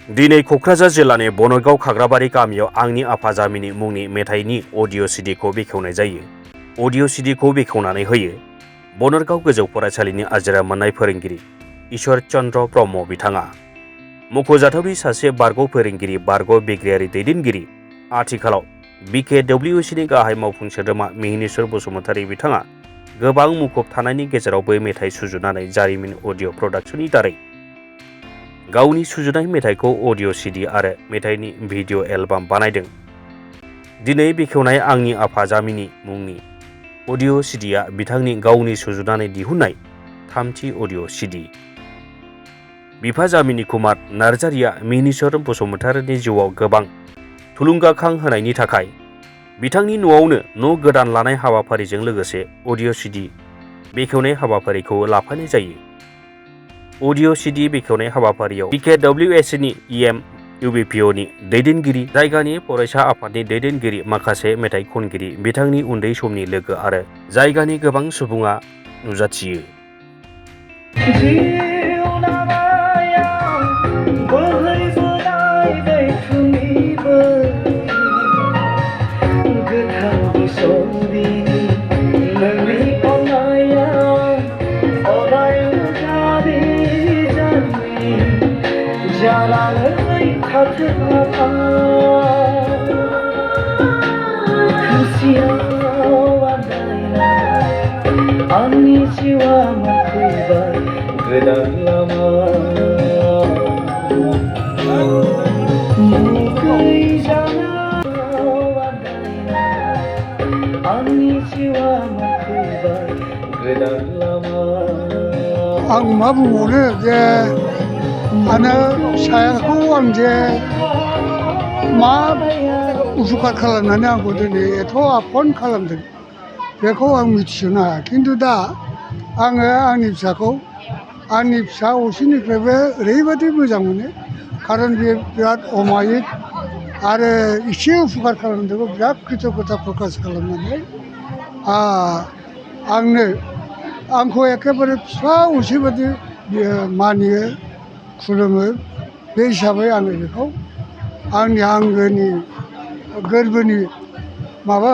दिनै क'क्राझार जिल्लानि बनरगाव खाग्राबारि गामियाव आंनि आफा जामिनि मुंनि मेथाइनि अडिअ' सिडिखौ बेखेवनाय जायो। अडिअ' सिडिखौ बेखेवनानै होयो बनरगाव गोजौ फरायसालिनि आजिरा मोननाय फोरोंगिरि ईश्वर चन्द्र ब्रह्म बिथाङा। मख'जाथावदि सासे बारग' फोरोंगिरि, बारग' बिग्रायारि दैदेनगिरि, आथिखालाव BKWCनि गाहाय मावफुं सोद्रोमा मिहिनीश्वर बसुमतारी बिथाङा गोबां मुखुब थानायनि गेजेरावबो मेथाइ सुजुनानै जारिमिन अडिअ' प्रडाक्शननि दारै गावनि सुजुनाय मेथाइखौ अडिअ' सिडि आरो मेथाइनि भिडिअ' एलबाम बानायदों। दिनै बेखेवनाय आंनि आफा जामिनि मुंनि अडिअ' सिडिआ बिथांनि गावनि सुजुनानै दिहुननाय थामथि अडिअ' सिडि। बिफा जामिनि कुमार नार्जारिया मिहिनीश्वर बसुमतारीनि जिउआव गोबां थुलुंगाखां होनायनि थाखाय बिथांनि न'आवनो न' गोदान लानाय हाबाफारिजों लोगोसे अडिअ' सिडि बेखेवनाय हाबाफारिखौ लाफानाय जायो। अडिअ' सिडि बेखेवनाय हाबाफारियाव BKWCनि EM UBPOनि दैदेनगिरि, जायगानि फरायसा आफादनि दैदेनगिरि, माखासे मेथाइ खनगिरि, बिथांनि उन्दै समनि लोगो आरो जायगानि गोबां सुबुङा नुजाथियो। आंनि जिउआ मोनफैबाय गोदान लामा, मुगै जानायाव आंनि जिउआ मोनफैबाय गोदान लामा। आं मा बुंबावनो जे आंनो फिसाखौ आं जे मा उपकार खालामनानै आंखौ दिनै एथ' आफोन खालामदों बेखौ आं मिथिस'नो हाया। खिन्थु दा आङो आंनि फिसाखौ आंनि फिसा असेनिफ्रायबो ओरैबायदि मोजां मोनो, खारन बे बिराद अमायिक आरो एसे उपकार खालामदोंबो बिराद कृतज्ञता प्रकास खालामनानै आंखौ एखेबारे फिसा असे बायदि मानियो, खुलुमो। बे हिसाबै आङो बेखौ आंनि आंगोनि गोरबोनि माबा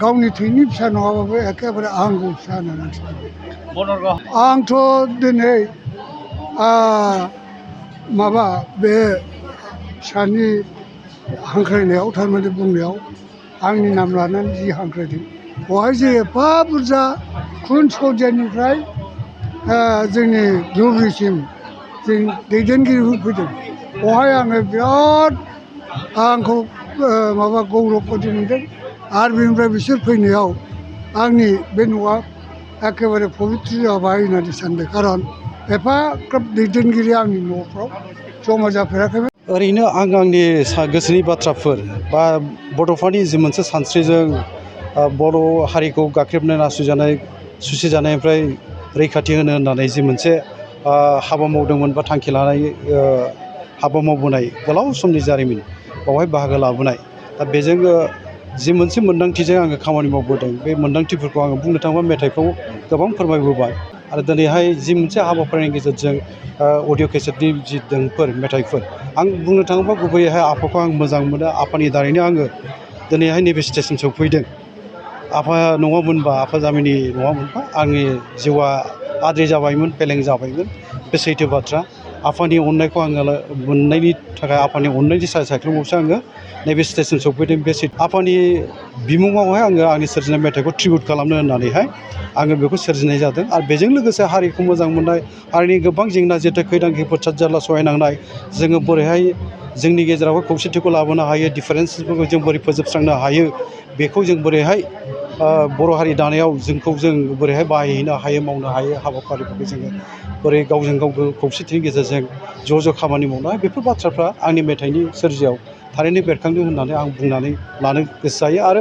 गावनि थैनि फिसा नङाबाबो एखेबारे आंगो फिसा होननानै सानो। आंथ' दिनै माबा बे फिसानि हांख्रायनायाव थारमाने बुंनायाव आंनि नाम लानानै जि हांख्रायदों बेवहाय जे एफा बुरजा खुन सौदियानिफ्राय जोंनि धुबुरीसिम जों दैदेनगिरिफोर फैदों, बेवहाय आङो बिराद आंखौ माबा गौरब बायदि मोनदों। आरो बेनिफ्राय बिसोर फैनायाव आंनि बे न'आ एखेबारे पबित्र जाबाय होननानै सानदों, खारन एफाग्राब दैदेनगिरि आंनि न'फ्राव जमा जाफेराखैमोन। ओरैनो आं आंनि गोसोनि बाथ्राफोर बा बड'फानि जि मोनसे सानस्रिजों बर' हारिखौ गाख्रेबनो सुसिजानायनिफ्राय रैखाथि होनो होननानै जि मोनसे हाबा मावदोंमोन बा थांखि लानाय हाबा मावबोनाय गोलाव समनि जारिमिन, बावहाय बाहागो लाबोनाय, दा बेजों जि मोनसे मोन्दांथिजों आङो खामानि मावबोदों, बे मोन्दांथिफोरखौ आङो बुंनो थाङोबा मेथाइखौ गोबां फोरमायबोबाय। आरो दिनैहाय जि मोनसे हाबाफारिनि गेजेरजों अडिअ' केसेटनि जि देंखोफोर, मेथाइफोर, आं बुंनो थाङोबा गुबैयैहाय आफाखौ आं मोजां मोनो। आफानि दारैनो आङो दिनैहाय नैबे स्टेजसिम सौफैदों। आफा नङामोनबा, आफा जामिनि नङामोनबा आंनि जिउआ आद्रि जाबायमोन, फेलें जाबायमोन। बे सैथो बाथ्रा। आफानि अननायखौ आङो मोननायनि थाखाय, आफानि अननायनि सायख्लुमावसो आङो नैबे स्टेजसिम सौफैदों। बे आफानि बिमुङावहाय आङो आंनि सोरजिनाय मेथाइखौ ट्रिबिउट खालामनो होननानैहाय आङो बेखौ सोरजिनाय जादों। आरो बेजों लोगोसे हारिखौ मोजां मोननाय, हारिनि गोबां जेंना जेथो, खैदां खैफोद, जारला सहायनांनाय, जोङो बोरैहाय जोंनि गेजेरावहाय खौसेथिखौ लाबोनो हायो, डिफारेन्सफोरखौ जों बोरै फोजोबस्रांनो हायो, बेखौ जों बोरैहाय बर' हारि दानायाव जों बोरैहाय बाहायहैनो हायो, मावनो हायो, हाबाफारिफोरखौ जोङो बोरै गावजों गाव खौसेथिनि गेजेरजों ज' खामानि मावनो हायो, बेफोर बाथ्राफ्रा आंनि मेथाइनि सोरजियाव थारैनो बेरखांदों होननानै आं बुंनानै लानो गोसो जायो। आरो